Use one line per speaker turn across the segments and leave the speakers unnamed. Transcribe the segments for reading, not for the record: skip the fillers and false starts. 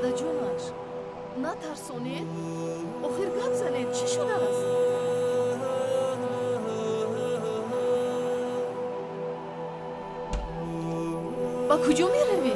Дадаҷонаш, натарсонед, охир гап занед, чӣ шудааст? Ба куҷо меравӣ?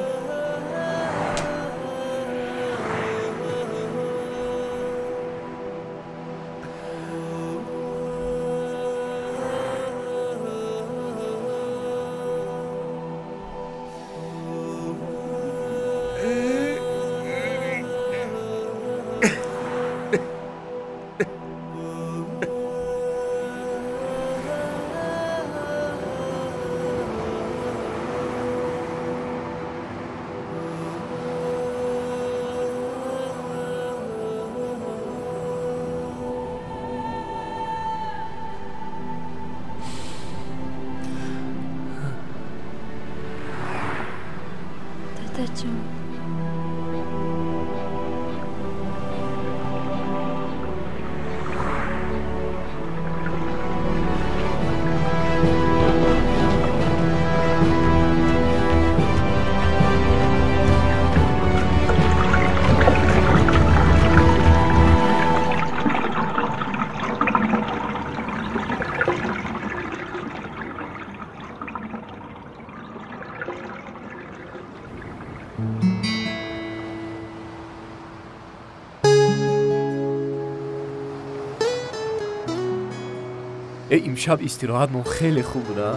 Имшаб истироҳатмон хеле хуб буда.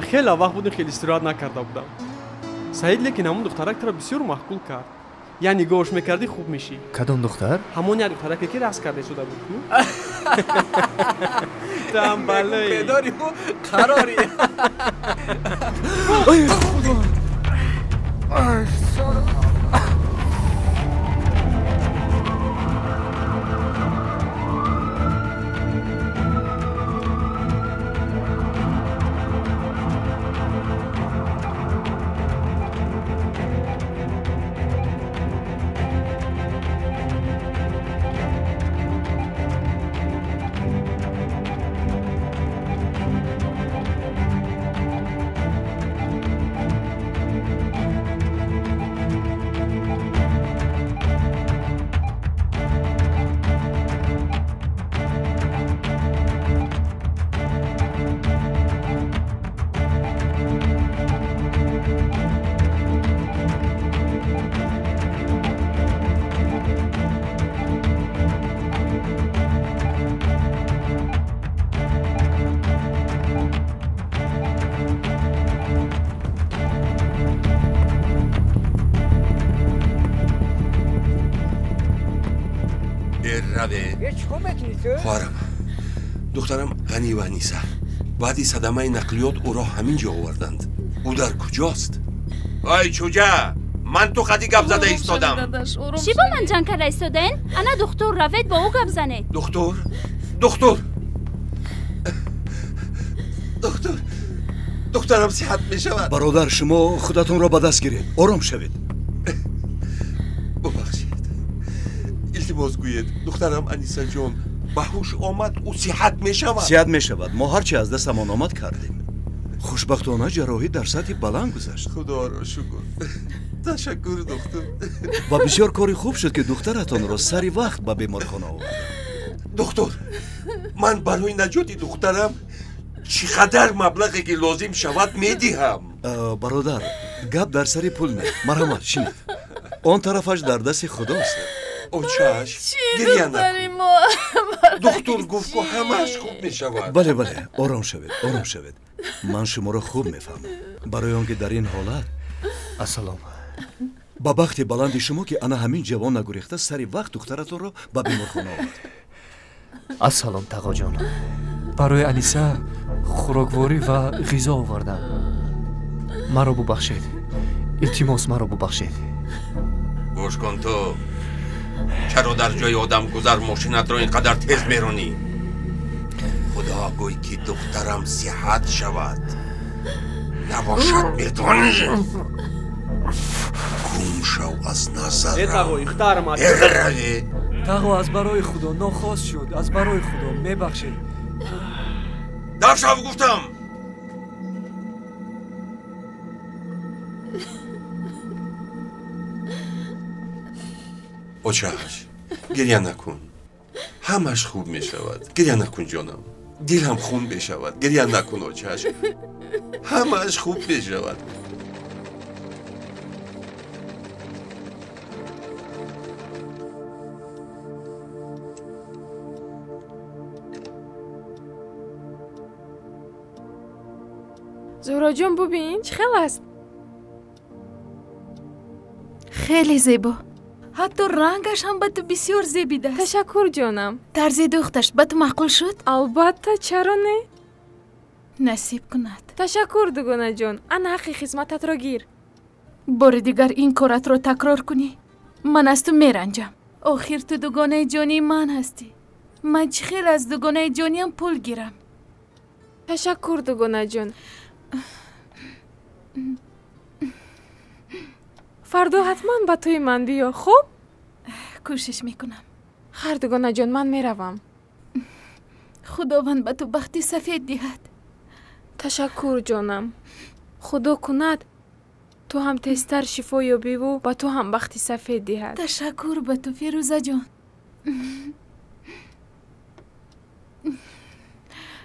Хеле вақт будем, хеле истироҳат накарда будам. Саид лекин ҳамон духтарак туро бисёр маъқул кард. Я нигоҳш мекардӣ, хуб мешӣ.
Кадом духтар?
Ҳамон як духтараке ки рақс карда истода буд ку. Тамбалои.
Бедори ӯ қарори.
Ой, Худо.
Хоҳарам, духтарам Ғанива Аниса баъди садамаи нақлиёт ӯро ҳамин ҷо оварданд. Ӯ дар куҷост? Ай чӯҷа, ман ту қади гап зада истодам.
Чӣ бо ман ҷанг карда истодаен? Ана духтур, равед бо ӯ гап занед.
Духтур, духтур, духтур, духтарам сиҳат мешавад.
Бародар, шумо худатонро ба даст гиред, ором шавед.
Бубахшед, илтимос гӯед, духтарам Анисаҷон ба ҳуш омад, ӯ сиҳат мешавад.
Сиҳат мешавад. Мо ҳарчи аз дастамон омад кардем. Хушбахтона ҷарроҳӣ дар сатҳи баланд гузашт.
Худоро шукр. Ташаккур, духтур.
Ва бисёр кори хуб шуд, ки духтаратонро сари вақт ба беморхона овардам.
Духтур, ман барои наҷоти духтарам чӣ қадар маблағе ки лозим шавад медиҳам.
Бародар, гап дар сари пул не. Марҳамат, шинед. Он тарафаш дар дасти худост.
Очаш, гиря накун. Духтур гуфт, ку ҳамааш хуб мешавад.
Бале, бале, ором шавед, ором шавед. Ман шуморо хуб мефаҳмам. Барои он ки дар ин ҳолат.
Ассалом.
Ба бахти баланди шумо, ки ана ҳамин ҷавон нагурехта сари вақт духтаратонро ба беморхона овард.
Ассалом, тағоҷон. Барои Аниса хӯрокворӣ ва ғизо овардам. Маро бубахшед. Илтимос, маро бубахшед.
Гӯш кун ту. Чаро дар ҷои одамгузар мошинатро ин қадар тез меронӣ? Худо гӯй, ки духтарам сиҳат шавад. Набошад, медонӣ? Гум шав аз назарам. Эравӣ.
Тағо, аз барои Худо нохост шуд. Аз барои Худо мебахшед.
Дар шав гуфтам. Очааш, гиря накун. Ҳамаш хуб мешавад. Гиря накун, ҷонам. Дилам хун мешавад. Гиря накун, очааш. Ҳамааш хуб мешавад.
Зуҳроҷон, бубин, чӣ хел аст?
Хеле зебо. Ҳатто рангаш ҳам ба ту бисёр зебидааст.
Ташаккур, ҷонам.
Тарзи духташ ба ту маъқул шуд?
Албатта, чаро не?
Насиб кунад.
Ташаккур, дугонаҷон. Ана ҳаққи хизмататро гир.
Бори дигар ин коратро такрор кунӣ, ман аз ту меранҷам. Охир ту дугонаи ҷонии ман ҳастӣ. Ман чӣ хел аз дугонаи ҷониям пул гирам?
Ташаккур, дугонаҷон. Фардо ҳатман ба тӯи ман биё, хуб?
Кӯшиш мекунам.
Хайр, дугонаҷон, ман меравам.
Худованд ба ту бахти сафед диҳад.
Ташаккур, ҷонам. Худо кунад ту ҳам тезтар шифо ёбиву ба ту ҳам бахти сафед диҳад.
Ташаккур ба ту, Фирӯзаҷон.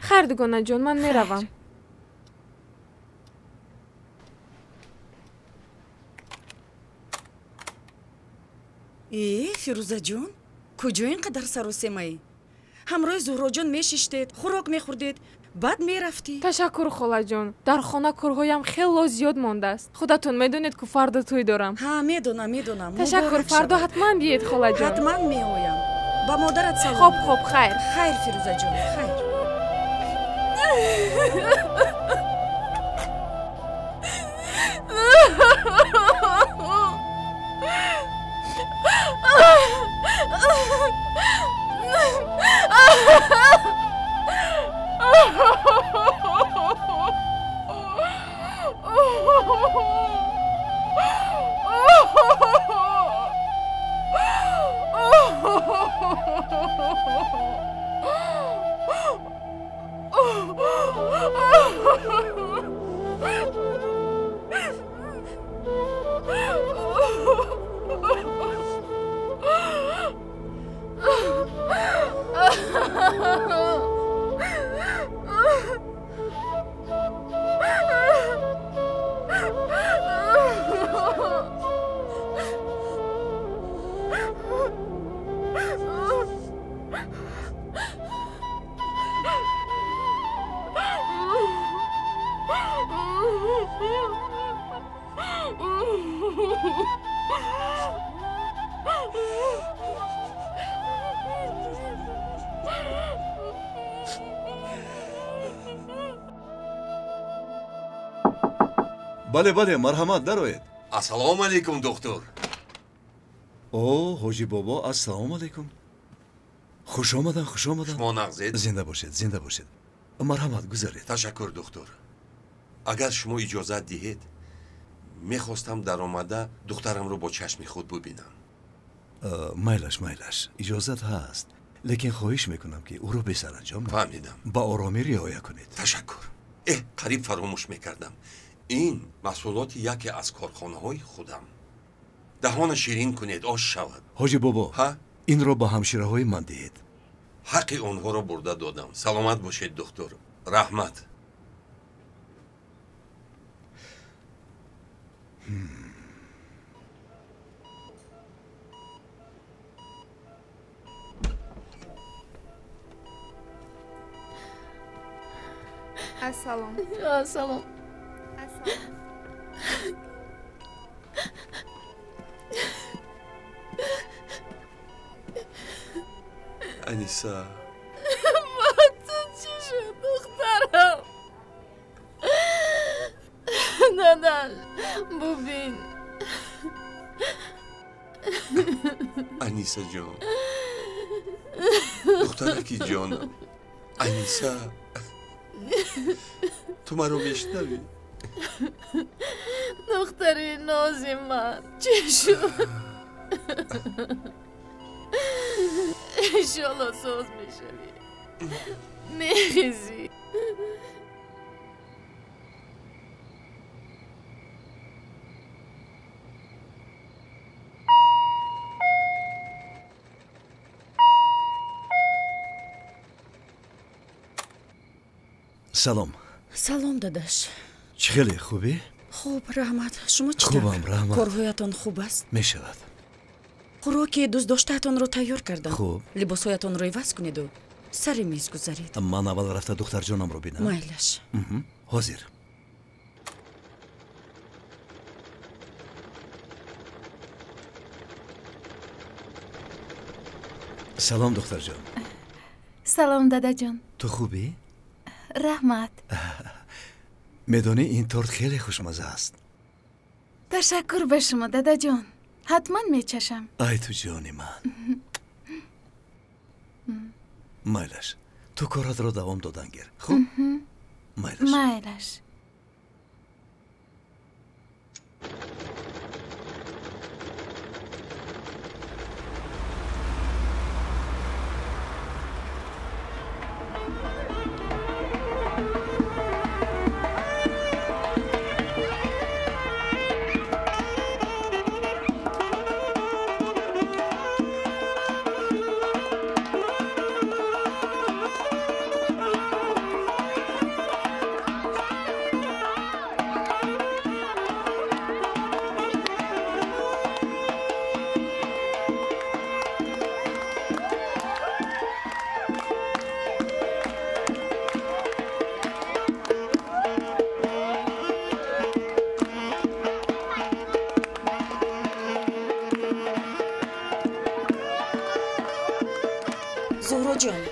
Хайр, дугонаҷон, ман меравам.
Э, Фирӯзаҷон, куҷо ин қадар саросемаӣ? Ҳамроҳи Зуҳроҷон мешиштед, хӯрок мехӯрдед, баъд мерафтӣ.
Ташаккур, холаҷон. Дар хона корҳоям хело зиёд мондааст. Худатон медонед, ку фардо тӯй дорам.
Ҳа, медонам, медонам.
Ташаккур, фардо ҳатман биед, холаҷон.
Ҳатман меоям. Ба модарат салом.
Хоб, хоб, хайр.
Хайр, Фирӯзаҷон, хайр.
Бале, бале, марҳамат, дароед.
Ассалому алайкум, доктор.
О, ҳоҷӣ бобо, ассалому алайкум. Хуш омадан, хуш омадан.
Шумо нағзед?
Зинда бошед, зинда бошед. Марҳамат, гузаред.
Ташаккур, доктор. Агар шумо иҷозат диҳед, мехостам даромада духтарамро бо чашми худ бубинам.
Майлаш, майлаш, иҷозат ҳаст, лекин хоҳиш мекунам, ки ӯро бесаранҷом.
Фаҳмидам.
Ба оромӣ риоя кунед.
Ташаккур. Эҳ, қариб фаромӯш мекардам. Ин маҳсулоти яке аз корхонаҳои худам. Даҳона ширин кунед, ош шавад.
Ҳоҷӣ бобо, инро ба ҳамшираҳои ман диҳед.
Ҳаққи онҳоро бурда додам. Саломат бошед, доктор. Раҳмат.
Ассалом.
Ассалом.
Аниса.
Ба ту чӣ шуд, духтарам? Дадаш, бубин.
Аниса ҷон. Духтараки ҷонам. Аниса. Ту маро мешнавӣ?
Духтари нози ман чӣ шуд? Иншолло соз мешавӣ. Мехезӣ.
Салом.
Салом, дадаш.
Чӣ хеле хубӣ?
Хуб, раҳмат. Шумо чӣ тавр?
Хубам, раҳмат.
Корҳоятон хуб аст?
Мешавад.
Хӯроки дӯстдоштаатонро тайёр кардам.
Хуб.
Либосҳоятонро иваз кунеду сари миз гузаред.
Ман аввал рафта духтарҷонамро бинам.
Майлаш.
Ҳозир. Салом, духтарҷон.
Салом, дадаҷон.
Ту хубӣ?
Раҳмат.
Медонӣ, ин торт хеле хушмаза аст.
Ташаккур ба шумо, дадаҷон. Ҳатман мечашам.
Ай ту ҷони ман. Майлаш, ту коратро давом додан гир. Хуб? Майлаш.
Майлаш.
Зуҳроҷон,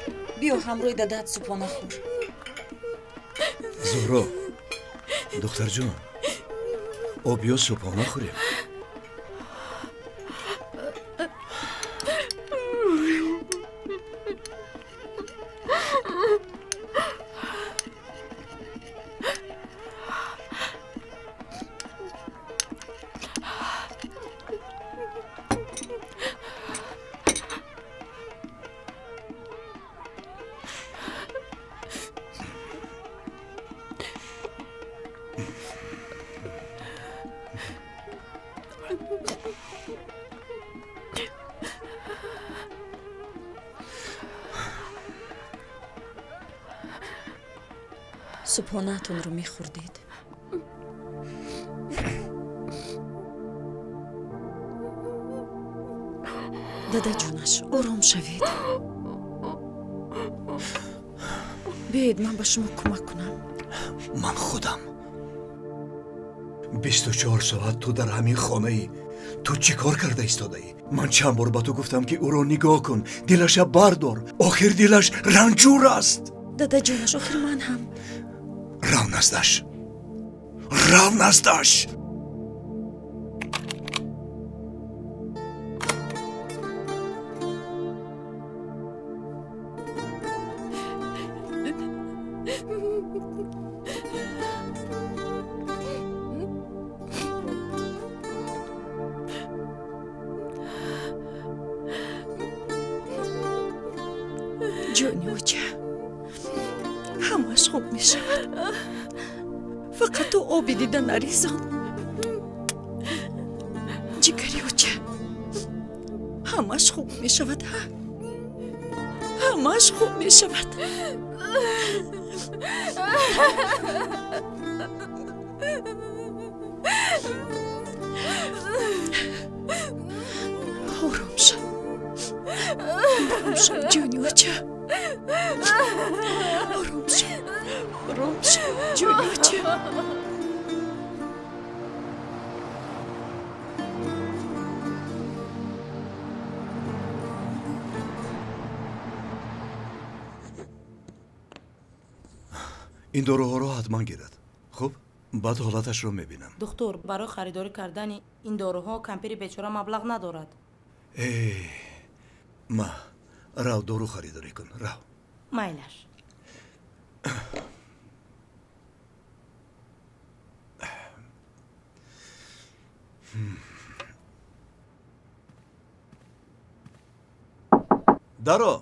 биё ҳамроҳи дадат субҳона хӯр.
Зуҳро, духтарҷон, о биё субҳона хӯрем.
Субҳонаатонро мехӯрдед. Дадаҷонаш, ором шавед. Биёед ман ба шумо кӯмак кунам.
Ман худам 24 соат ту дар ҳамин хонаӣ. Ту чӣ кор карда истодаӣ? Ман чанд бор ба ту гуфтам, ки ӯро нигоҳ кун, дилаша бардор. Охир дилаш ранҷур аст.
Дадаҷонаш, охир ман ҳам.
Рав наздаш, рав наздаш.
Ҷони оча, ҳамааш хуб мешавад. Фақат ту оби дида нарезон. Ҷигари оча, ҳамааш хуб мешавад. Ҳамааш хуб мешавад. Ором шав, ором шав, ҷони оча. Ором шав, ором шав, ҷони оча.
Ин доруҳоро ҳатман гирад. Хуб, баъд ҳолаташро мебинам.
Духтур, барои харидорӣ кардани ин доруҳо кампири бечора маблағ надорад.
Э, ма, рав дору харидорӣ кун, рав.
Майлаш.
Даро.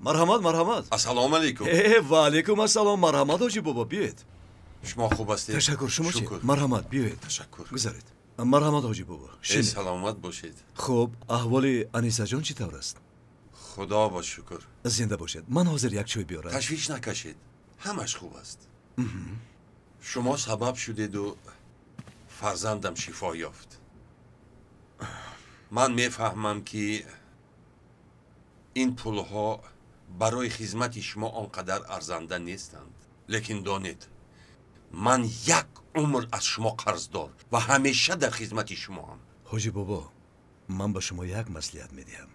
Марҳамат, марҳамат.
Ассалому алайкум.
Э, ва алайкум ассалом. Марҳамат, ҳоҷи бобо, биёед.
Шумо хуб ҳастед?
Ташаккур, шумо чӣ? Марҳамат, биёед.
Ташаккур.
Гузаред. Марҳамат, ҳоҷи бобо.
Э, саломат бошед.
Хуб, аҳволи Анисаҷон чӣ тавр аст?
Худо ба шукр.
Зинда бошед. Ман ҳозир як чой биёрам.
Ташвиш накашед. Ҳамаш хуб аст. Шумо сабаб шудеду фарзандам шифо ёфт. Ман мефаҳмам, ки ин пулҳо барои хизмати шумо он қадар арзанда нестанд. Лекин донед, ман як умр аз шумо қарздор ва ҳамеша дар хизмати шумоам.
Ҳоҷи бобо, ман ба шумо як маслиҳат медиҳам.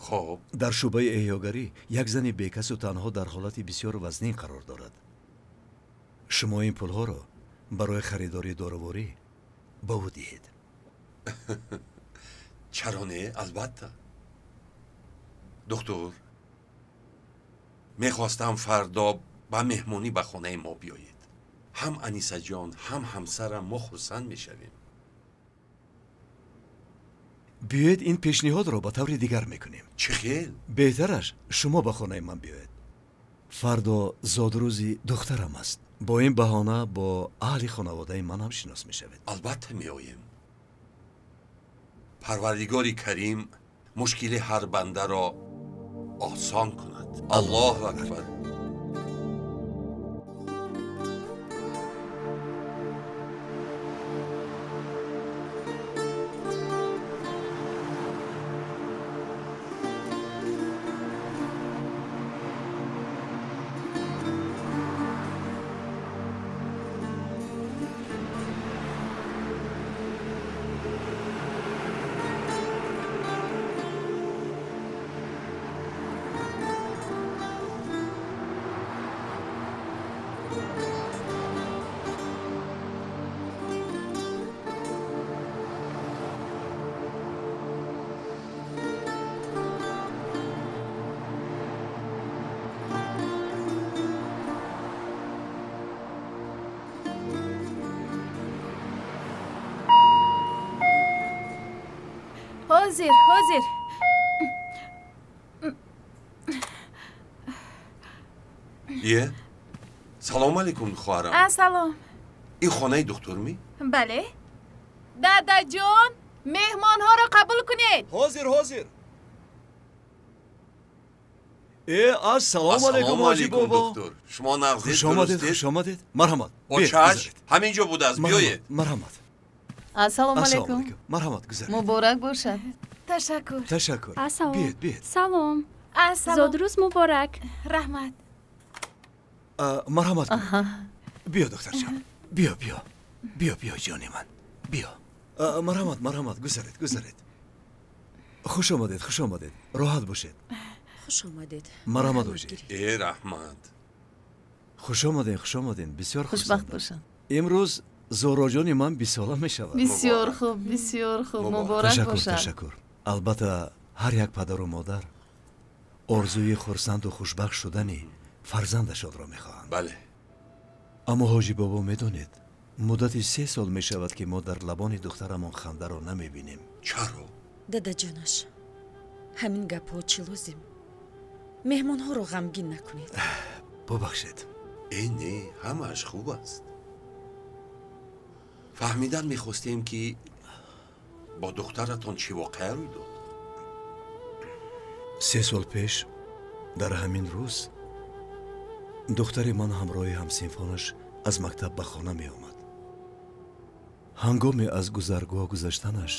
Хоб.
Дар шӯъбаи эҳёгарӣ як зани бекасу танҳо дар ҳолати бисёр вазнин қарор дорад. Шумо ин пулҳоро барои харидории доруворӣ ба ӯ диҳед.
Чаро не? Албатта. Духтур, мехостам фардо ба меҳмонӣ ба хонаи мо биёед. Ҳам Анисаҷон, ҳам ҳамсарам мо хурсанд мешавем.
Биёед ин пешниҳодро ба таври дигар мекунем.
Чӣ хел?
Беҳтараш шумо ба хонаи ман биёед. Фардо зодрӯзи духтарам аст. Бо ин баҳона бо аҳли хонаводаи ман ҳам шинос мешавед.
Албатта меоем. Парвардигори Карим мушкили ҳар бандаро осон кунад. Аллоҳу акбар.
Ҳозир, ҳозир.
Е? Салом алейкум, хоҳарам.
Салом.
Ин хонаи духтур ми?
Бале. Дадаҷон, меҳмонҳоро қабул кунед.
Ҳозир, ҳозир. Ассалому алейкум, ҳоҷи бобо.
Духтур. Шумо нағзед,
хуш омадед, хуш омадед. Марҳамат.
Очаш ҳамин ҷо будааст, биёед.
Марҳамат.
Ассалому алейкум.
Марҳамат, гузаред.
Муборак бошад.
Ташаккур.
Ташаккур.
Ассалом.
Биёед, биёед.
Салом.
Ассалом.
Зодрӯз муборак.
Раҳмат.
Марҳамат. Биё, духтарҷон. Биё, биё. Биё, биё, ҷони ман. Биё. Марҳамат, марҳамат, гузаред, гузаред. Хуш омадед, хуш омадед. Роҳат бошед.
Хуш омадед.
Марҳамат, ҳоҷӣ.
Э, раҳмат.
Хуш омадед, хуш омадед. Бисёр
хушбахт бошанд.
Имрӯз зороҷони ман бисола мешавад.
Бисёр хуб, бисёр хуб. Муборак бошад.
Ташаккур, ташаккур. Албатта, ҳар як падару модар орзуи хурсанду хушбахт шудани фарзандашонро мехоҳанд.
Бале.
Аммо ҳоҷи бобо, медонед, муддати 3 сол мешавад, ки мо дар лабони духтарамон хандаро намебинем.
Чаро?
Дадаҷонаш, ҳамин гапҳо чӣ лозим? Меҳмонҳоро ғамгин накунед.
Бубахшед.
Э, не, ҳамааш хуб аст. Фаҳмидан мехостем, ки бо духтаратон чӣ воқеа рӯй дод.
3 сол пеш дар ҳамин рӯз духтари ман ҳамроҳи ҳамсинфонаш аз мактаб ба хона меомад. Ҳангоме аз гузаргоҳ гузаштанаш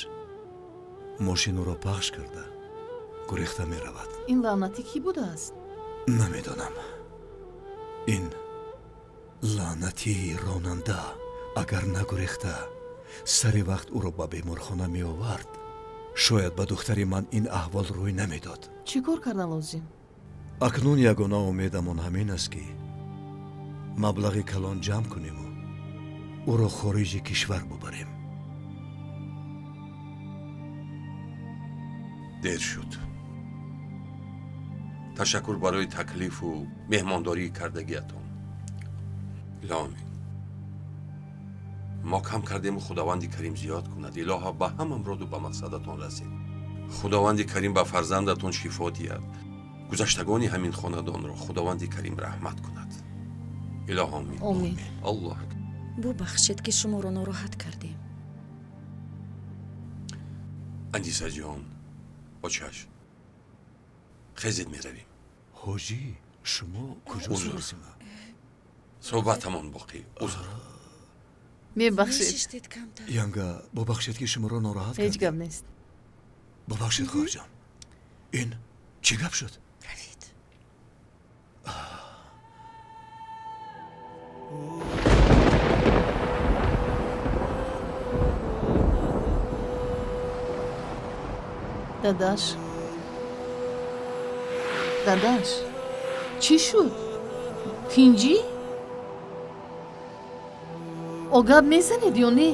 мошин ӯро пахш карда гурехта меравад.
Ин лаънатӣ кӣ будааст?
Намедонам. Ин лаънатии ронанда агар нагурехта сари вақт ӯро ба беморхона меовард, шояд ба духтари ман ин аҳвол рӯй намедод.
Чӣ кор кардан лозим?
Акнун ягона умедамон ҳамин аст, ки маблағи калон ҷамъ кунему ӯро хориҷи кишвар бубарем.
Дер шуд. Ташаккур барои таклифу меҳмондории кардагиятон. Илоҳамин, мо кам кардему Худованди Карим зиёд кунад. Илоҳа, ба ҳама муроду ба мақсадатон расед. Худованди Карим ба фарзандатон шифо диҳад. Гузаштагони ҳамин хонадонро Худованди Карим раҳмат кунад. Илоҳ омин.
Омин.
Аллоҳ.
Бубахшед, ки шуморо нороҳат кардем.
Анисаҷон, очаш, хезед, меравем.
Ҳоҷӣ, шумо куҷо?
Узр. Суҳбатамон боқӣ. Узр.
Мебахшед.
Янга, бубахшед ки шуморо нороҳат
кардем. Ҳеҷ гап нест.
Бубахшед, хоҳарҷон. Ин чӣ гап шуд?
Равед.
Дадаш, дадаш, чӣ шуд? Тинҷӣ? О гап мезанед ё не?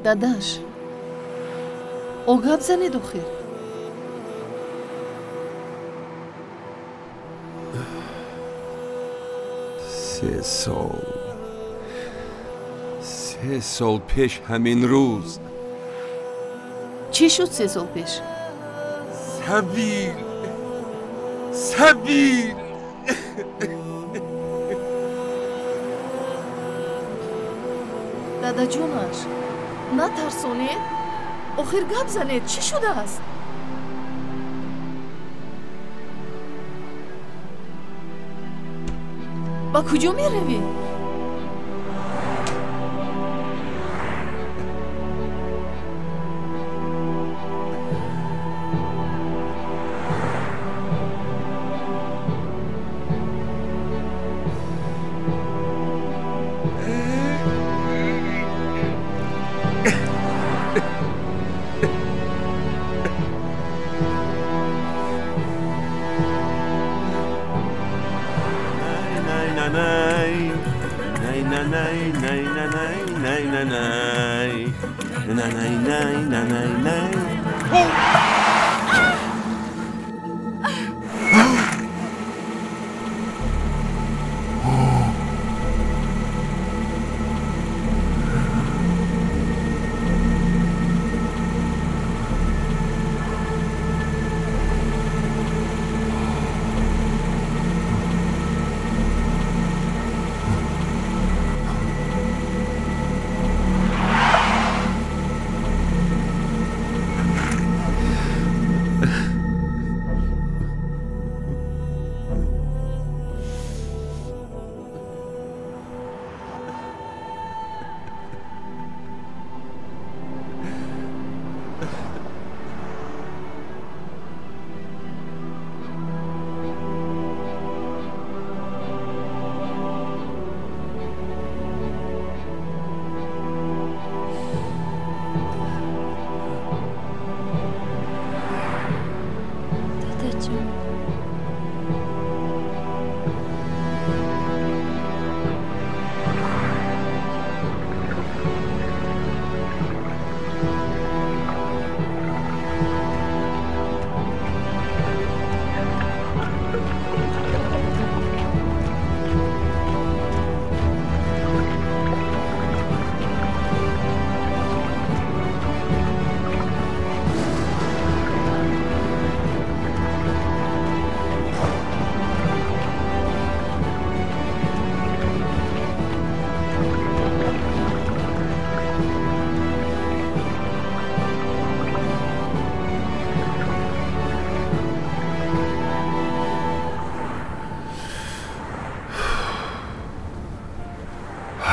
Дадаш, о гап занед охир.
3 сол. 3 сол пеш ҳамин рӯз.
Чӣ шуд 3 сол пеш?
Сабил! Сабил!
Дадаҷонаш, натарсонед? Охир гап занед, чӣ шудааст? Ба куҷо меравӣ?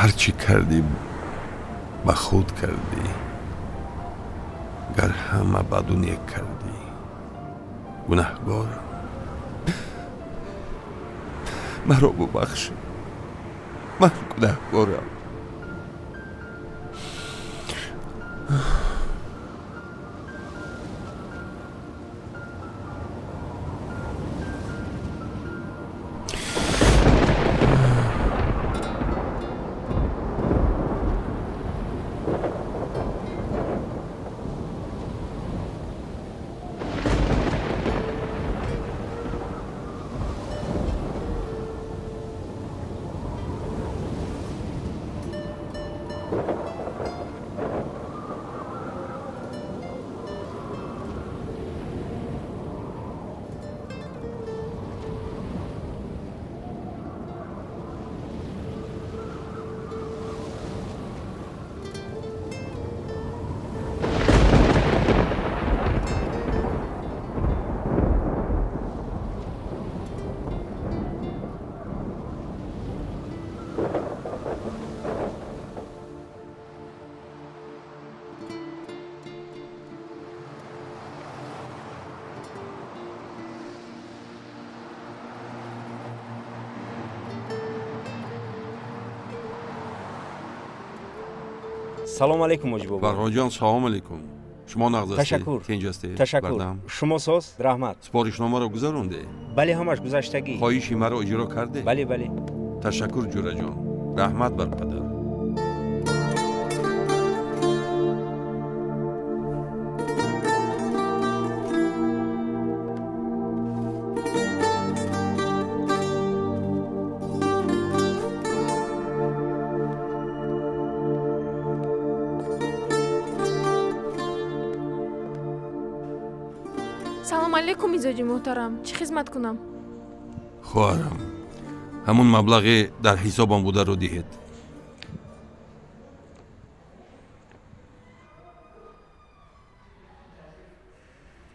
Ҳарчи кардӣ ба худ кардӣ, гар ҳама баду нек кардӣ, гунаҳгорам, маро бубахш, ман гунаҳгорам.
Салом алейкум, ҳоҷи бобо.
Фарҳодҷон, салом алейкум. Шумо нағз ҳастед?
Ташаккур.
Тинҷ ҳастед?
Ташаккур. Шумо соз? Раҳмат.
Супоришномаро гузаронде?
Бале, ҳамаш гузаштагӣ.
Хоҳиши маро иҷро карде?
Бале, бале.
Ташаккур, ҷураҷон. Раҳмат бар падар.
Салом алейкум, мизоҷи муҳтарам. Чӣ хизмат кунам?
Хоҳарам, ҳамун маблағе дар ҳисобам бударо диҳед.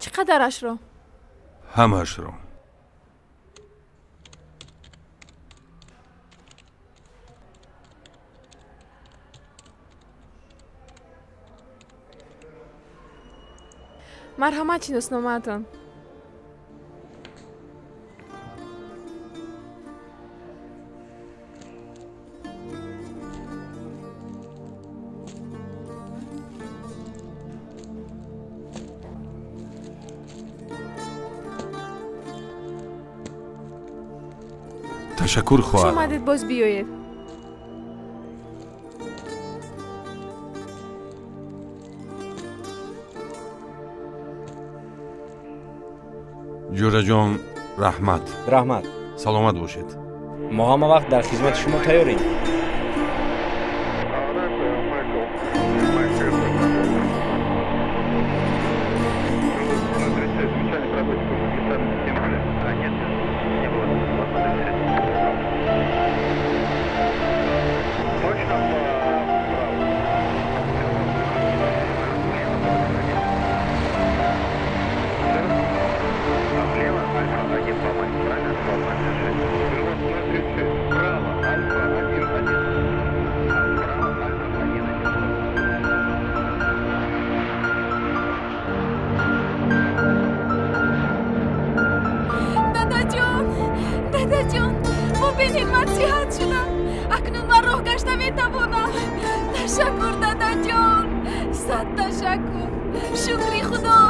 Чӣ қадарашро?
Ҳамаашро.
Марҳамат, шиносномаатон.
Ташаккур, хоҳар.
Хуш омадед, боз биёед.
Ҷураҷон, раҳмат.
Раҳмат.
Саломат бошед.
Мо ҳама вақт дар хизмати шумо тайёрем.
Ташаккур, дадаҷон, сад ташаккур. Шукри Худо.